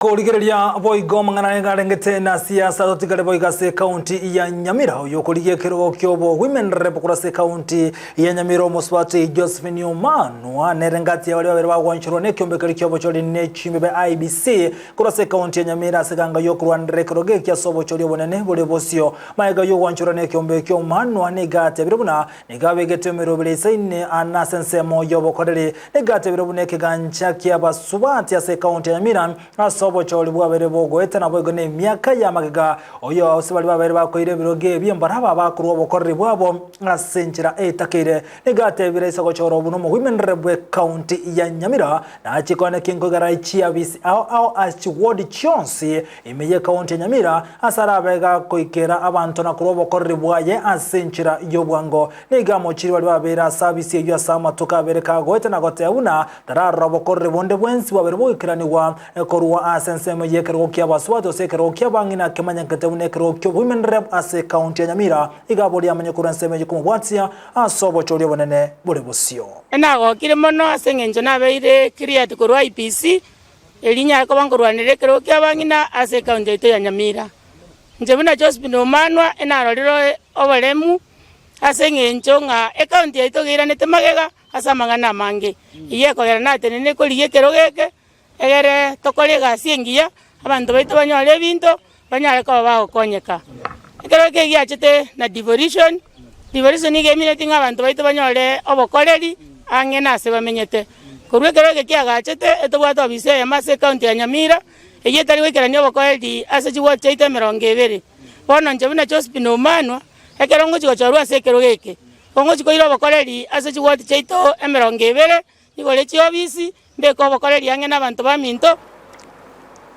Korigereria boigo amang'ana aye garengete na siasa totigare boigo ase ekaunti ya Nyamira. Oyo okorigia ekerogo kiobo Women Rep korwa ase ekaunti ya Nyamira omosubati Josephine Omanwa nere ngati ya baria babere bagwancherwa nekiombe keria kiobochori ne chimbebe IEBC korwa ase ekaunti ya Nyamira ase eganga yokorwanera ekerogo eki ase obochori obonene bore bosio. Magega yogwancherwa nekiombe ekio Omanwa nigo atebire buna nigo abegete emeroberi eisaine ane ase ensemo yobokoreri Nigo atebire buna ekegancha ki'abasubati ase ekaunti ya Nyamira ase obochori bwabeire bogoeta naboigo nemiaka y'amagega. Oyo ase baria babeire bakoira ebirogo ebi mbaraba abakorwa obokoreri bwabo ase enchera etakeire. Nigo atebire ase ogochorwa buna omogoimenere bw'ekaunti ya Nyamira nachie koaneka enkoigara chi'abisi ao ao ase chiward chionsi ime y'ekaunti ya Nyamira ase arabe gakoikera abanto na korwa obokoreri bwaye ase enchera y'obwango. Nigo amochirie baria babeire ase abisi eyio ase amatuko abere kagoeta na goteba buna tararora obokoreri bonde bwensi bwabeire bogoikeranigwa korwa ase ensemo y'ekerogo ki'abasubati gose ekerogo ki'abang'ina kemanyekanete buna ekerogo ki'oboimenere Rep ase ekaunti ya Nyamira. Iga aboria amanye korwa ensemo eyio komobwatia ase obochori obonene bore bosio. Nagokire mono ase engencho nabeire cleared korwa IEBC, erio nyare koba nkorwanera ekerogo ki'abang'ina ase ekaunti yaito ya Nyamira. Inche buna Josephine Omanwa enarorire oboremu. Ase engencho ng'a ekaunti yaito geiranete magega ase amang'ana amange, eyio ekogera natenenire korigia ekerogo eke, egere tokore egasi engiya, abanto baito banyore ebinto, banyare koba bagokonyeka. Ekerogo eke giachete na devolution, devolution nigo emineti ng'a abanto baito banyore obokoreri ang'e na ase bamenyete. Korwa ekerogo eke kiagachete, etobwate ofisi eyemo ase ekaunti ya Nyamira, eyio etari goikerania obokoreri ase chiward chiaito emerongo ebere. Bono inche buna Josephine Omanwa, Ekero ngochia gochorwa ase ekerogo eke, ngochia koira obokoreri ase chigoti chiaito emerongo ebere, igoro chi'obisi, mbeke obokoreri ang'e nabanto baminto.